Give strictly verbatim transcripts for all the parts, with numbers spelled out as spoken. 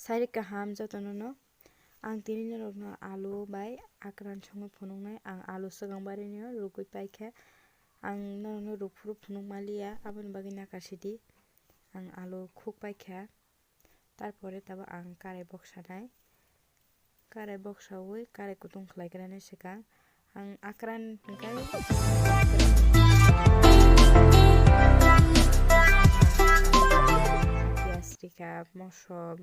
Sarik kaham jotono no. Ang tini norokno alu bai akran songwi phunuknai. Ang alu swkang barinio rugwi paikha. Ang norokno rukphuru phunuk maliya, aboni bagwi nakar sidi. Ang alu khuk paikha. Tarpore tabo ang karai boksanai. Karai boksawi karai kutung khlai gwnani swkang ang akran hwnkhe piyaj rikha, moso.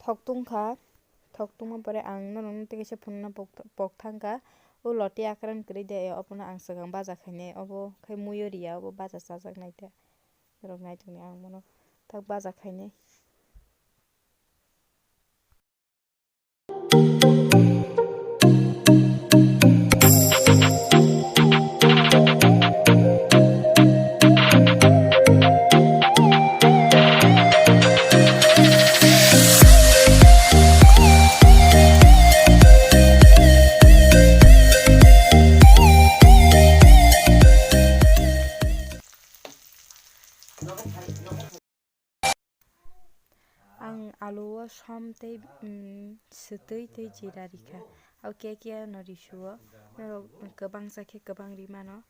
Thok tungkha, thok tungma pore ang norokno tei kaisa phunukna pok, pok thangkha. O loti akran kwrwi de, obono ang swkang baja khainai, obo khai muiyo riya, obo baja chajaknai de. Norok nai tongdi, ang bono tak baja khainai. Ang alu o som tei, mm, swtwi tei jira rikha. Abo kiya kiya no risuo. Norok kwbangsa khe kwbang ri mano.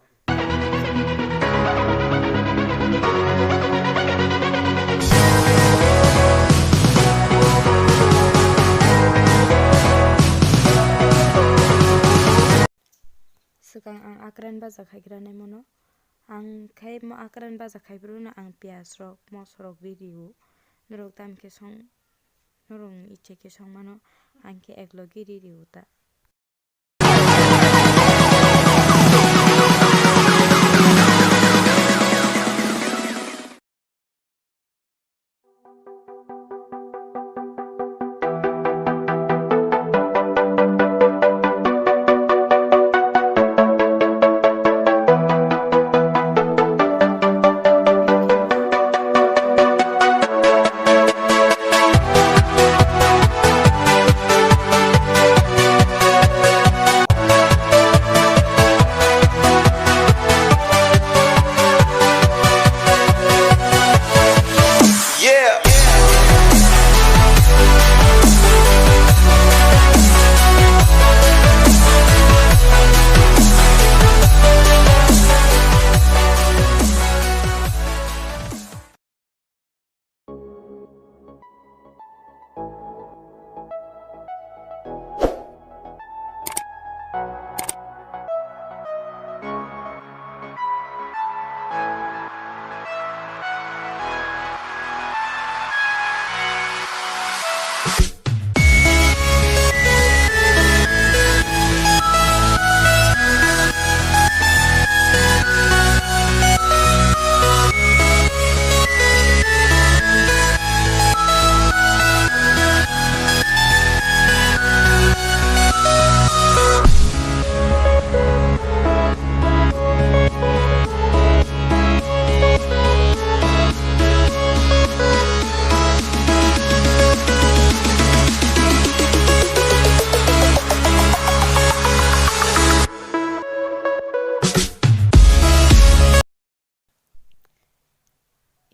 Swkang ang akran baja khai granai mano. Ang khai mo akran baja khai phuru no ang piyaj rok, moso rok ri rio. Norok tam khe song, norok ni ichha khe song mano, ang khe ek logi ri rio ta.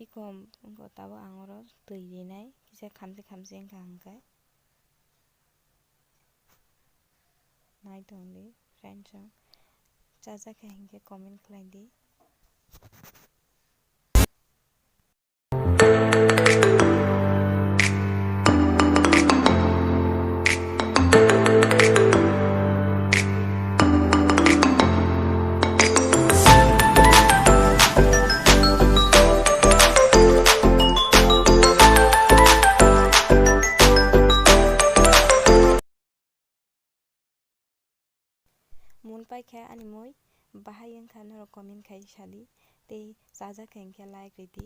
Iko wngkha tabuk ang oro twi rinai, kisa khamchi khamchi wngkha hwnkhe. Nai tongdi friends rok, chajak khe hinkhe comment khlaidi. Mun paikha ani mui, bahai wngkha norok comment khai sadi, tei chajakha hinkhe like ridi.